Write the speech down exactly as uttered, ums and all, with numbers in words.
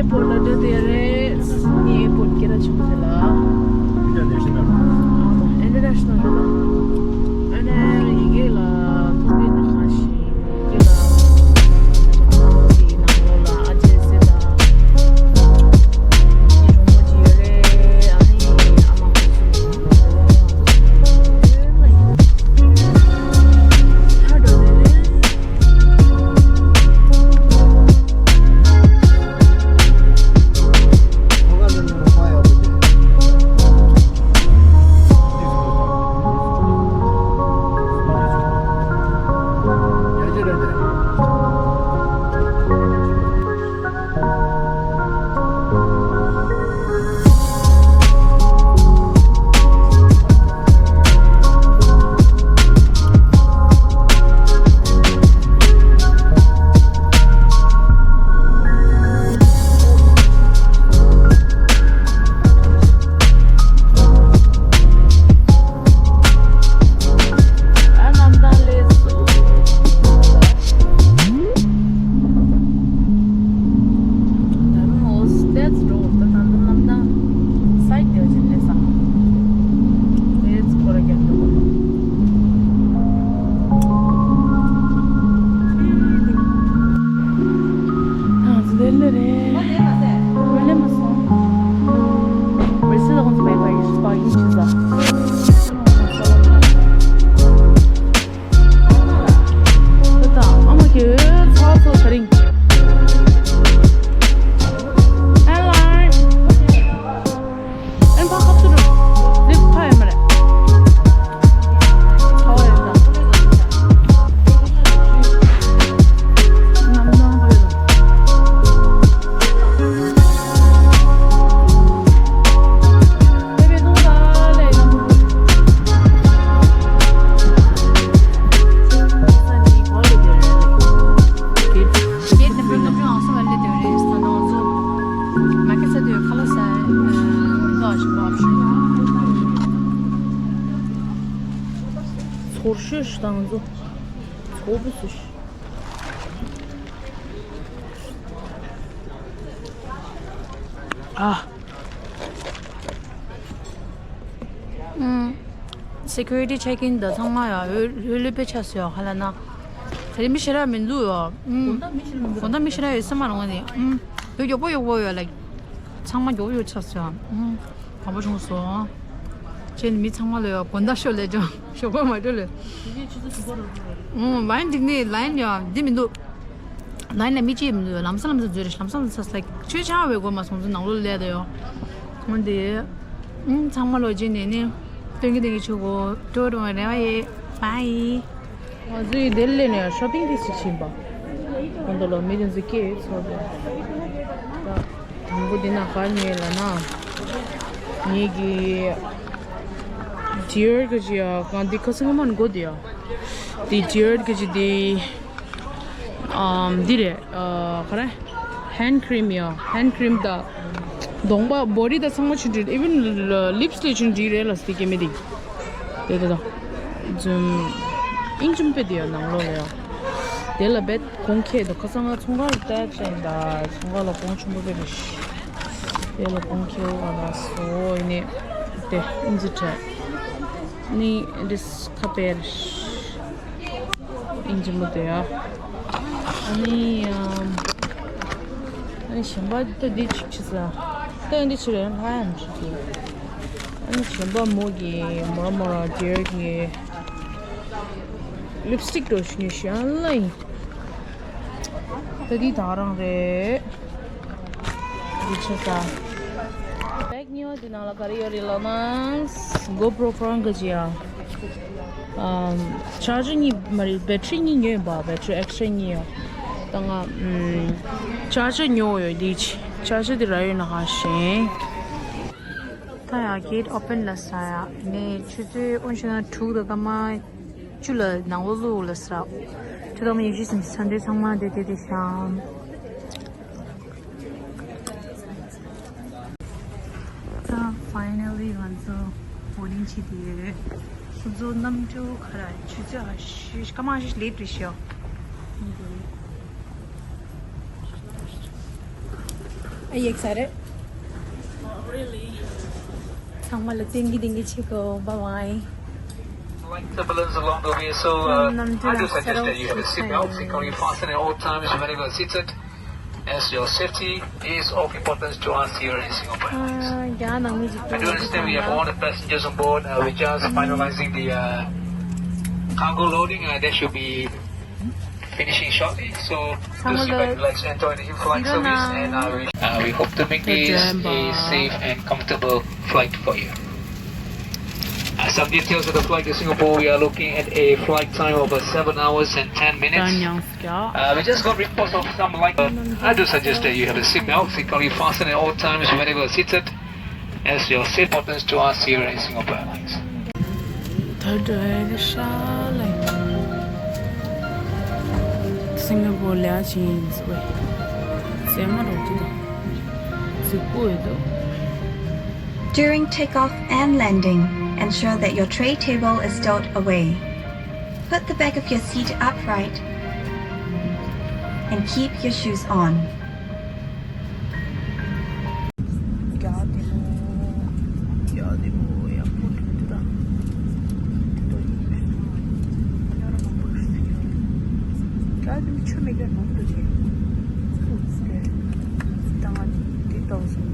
Airport ལ་འགྲོ་དེ་རེད། ངའི་airport སྐད་གྲགས་ཆེན་པོ་དེ་ལ། International ལ། ཨ་ནི་ཡི་གེ་ལ་ཐོག་གི་ནང་ལ་ཞིག་ཡི་གེ་ལ། ཨ་ནི་ནང་ལོགས་ལ་ཨ་ཅེ་ཟེར་ད། ངའི་གྲོགས་མོ་ཅིག་ཡོད་རེད། ཨ་ནི་ཨ་མ་ཁོ་ཚོ། ད་འགྲོ་དེ་རེད། ཚོར་ཤོས་ཤིག་དང་ཚོ། ཚོ་བུ་སུ་ཤི། ཨ། ཨུམ། Security check in དང་ཚང་མ་ཡ་ལྷོད་ལྷོད་ལྷོད་པའི་ཆ་སུ་ཡ་ཧ་ལ་ན། དེ་རིང་མི་ཞེ་དྲག་མི་འདུག་ཡ། ཨུམ། དགོང་དག་མི་ཞེ་དྲག་མི་འདུག་དགོང་དག་མི་ཞེ་དྲག་ཡོད་ས་མ་རེད་ང་ནི། ཨུམ། ཡོད་མགྱོགས་པོ་མགྱོགས་པོ་ཡོད་ལ། ཚང་མ་མགྱོགས་པོ་ཡོད་ཆ་སུ་ཡ། ཨུམ། དང་པོ་བྱུང་སོང་། ཁྱེད་མི་ཚང་མ་ལ་ཡ་དགོང་དག་ཤོག་ལས་ཀྱང་ཞོགས་པ་མ་འགྲོ་ལས། ཨུམ། line འགྲིག་ནི་line ཡ་འདི་མི་འདུག line ལ་མི་གཅིག་མི་འདུག་ལམ་སང་ལམ་སང་འཛུལ་རེད། ལམ་སང་ལམ་སང་like ཆོས་ཆགས་བའི་སྒོ་མ་སོང་ཚུལ་ནང་ལོགས་ལས་ད་ཡོ། འོན་ཏེ། ཨུམ། ཚང་མ་ལོ་རྗེས་ནས་ནི་སྟོན་གི་སྟོན་གི་ཆོས་གོ་ཏོ་ཏོ་རེ་བ་ཡེ། Bye། ང་ཚོའི་དེ་ལས་ནས་shopping དེ་ཞིག་ཕྱིན་པ། ཁོང་ཚོ་ལ་མི་དེ་ཚོ་སྐད་ཚོར་བས། ད་དང་པོ་འདི་ན་གར་ཉོས་ལ་ན། ངེད་ཀྱི་Dior གི་ཅི་ཡ་གང་འདི་ཁ་སང་མ་འགོ་འདི་ཡ། འདི་Dior གི་ཅི་འདི། ཨམ་འདི་རེད། ཨ་ག་རེ། hand cream ཡ། hand cream ད། གདོང་པ་body ད་ཚང་མ་ཆུ་འདྲིས། even lips ལས་ཆུ་འདྲིས་རེད་ལ་སི་ཀེ་མེ་དི། དེ་ད་ད། ཛུམ། ཨིན་ཅུམ་པེ་དེ་ཡ་ནང་ལོགས་ལ་ཡ། དེ་ལ་བེད་གོང་ཁེ་དོ་ཁ་སང་ང་ཚོང་ཁང་ལ་བལྟས་ཙང་ད་ཚོང་ཁང་ལ་གོང་ཆུང་པོ་བེད་རེད། དེ་ལ་གོང་ཁེ་བ་ལ་སོ་ཡིན་ནི། དེ་ཨིན་ཅི་ཁྲ། ནི་འདིས་ཁ་པེར། ཨིན་ཇི་མོ་དེ་ཡ། ཨ་ནི་ཨམ། ཨ་ནི་གཞན་པ་ད་འདི་ཅིག་ཅི་ཟ། ད་འདི་ཅི་རེད་ལྷ་ཡང་ཅི་གི། ཨ་ནི་གཞན་པ་མོ་གི་མོ་ར་མོ་ར་ཇེར་གི། ལིབ་སི་ཊིག་འགྲོ་ཞུ་ནི་ཞུ་ཨ་ལ་ཡིན། ད་འདི་ད་རང་རེད། འདི་ཆ་ས། བེག་གཉིས་པ་འདི་ནང་ལ་ག་རེ་ཡོད་རེད་ལབ་ན། གོ་པྲོ་ཁོ་རང་གི་ཅི་ཡ། ཨམ། ཆར་ཇར་གཉིས་མ་རེད། བེ་ཊི་རི་གཉིས་ཉོས་ཡིན་པ། བེ་ཊི་རི་ཨེག་སི་ཊྲ་གཉིས་ཡོད། ད་ང་ཨམ། ཆར་ཇར་ཉོ་ཡོད་འདི་ཅི། ཆར་ཇར་འདི་ར་ཡོད་ན་ག་ཤེས། ད་ཡ་གེ་ཊི་ཨོ་པན་ལ་ས་ཡ། ནས་ཆུ་ཚོད་དབོན་ཤེས་ན་དྲུག་དང་སྐར་མ་བཅུ་ལ་ནང་ལོགས་ལོགས་ལ་ས། ཆུ་ཚོད་སྐར་མ་ཉི་ཤུ་ཙམ་ས་འདྲའི་ཚང་མ་དེ་དེ་དེ་ཤམ། ད་finally ང་ཚོ་བོ་ཌིང་བྱེད་དེ་ཡོད། ཁོ་ཚོ་གནམ་གྲུ་ཁ་ར་ཆུ་ཚོད་ཨ་ཤི་སྐར་མ་ཨ་ཤི་ལེ་ཊི་རེད་ཤག Are you excited? Not really. ཚང་མ་ལ་བཙན་གྱིས་བདེན་གྱིས་བྱེད་དགོས། Bye bye. Like turbulence along the way, so uh, I do suggest that you have a seatbelt securely fastened at all times whenever seated, as your safety is of importance to us here in Singapore Airlines. རྒྱ་ནང་མི་ཅིག I do understand we have all the passengers on board. Uh, we're just finalizing the uh, cargo loading. Uh, that should be finishing shortly. So do sit back, relax, enjoy the in-flight service, and uh, we, uh, we hope to make this a safe and comfortable flight for you. Uh, some details of the flight to Singapore. We are looking at a flight time of uh, seven hours and ten minutes. Uh, we just got reports of some like. Uh, I do suggest that you have a seatbelt securely fastened at all times whenever seated, as your safety importance to us here in Singapore Airlines. ད་ཌ་རའི་ཝར་ཤ་ལ་སིང་ག་པོར་ལ་ཡ་ཅིན་ཟེར་བས་ཟེར་མ་རོགས་དུ་དང་ཟིག་པོ་ཡོད་དོ། During takeoff and landing, ensure that your tray table is stowed away. Put the back of your seat upright and keep your shoes on. རྒྱ་དེ་མོ། རྒྱ་དེ་མོ་ཡག་པོ་འདུག་ད། དེ་ཏོ་ཡིན་པས། ཉོ་ར་མང་པོ་ཞིག་ཡོད། རྒྱ་དེ་མོ་ཆུ་མེད་མཁན་མང་པོ་འདུག་གས། ཨུ་ཙི་ལེ། ད་ང་དེ་ཏོག་ཙམ།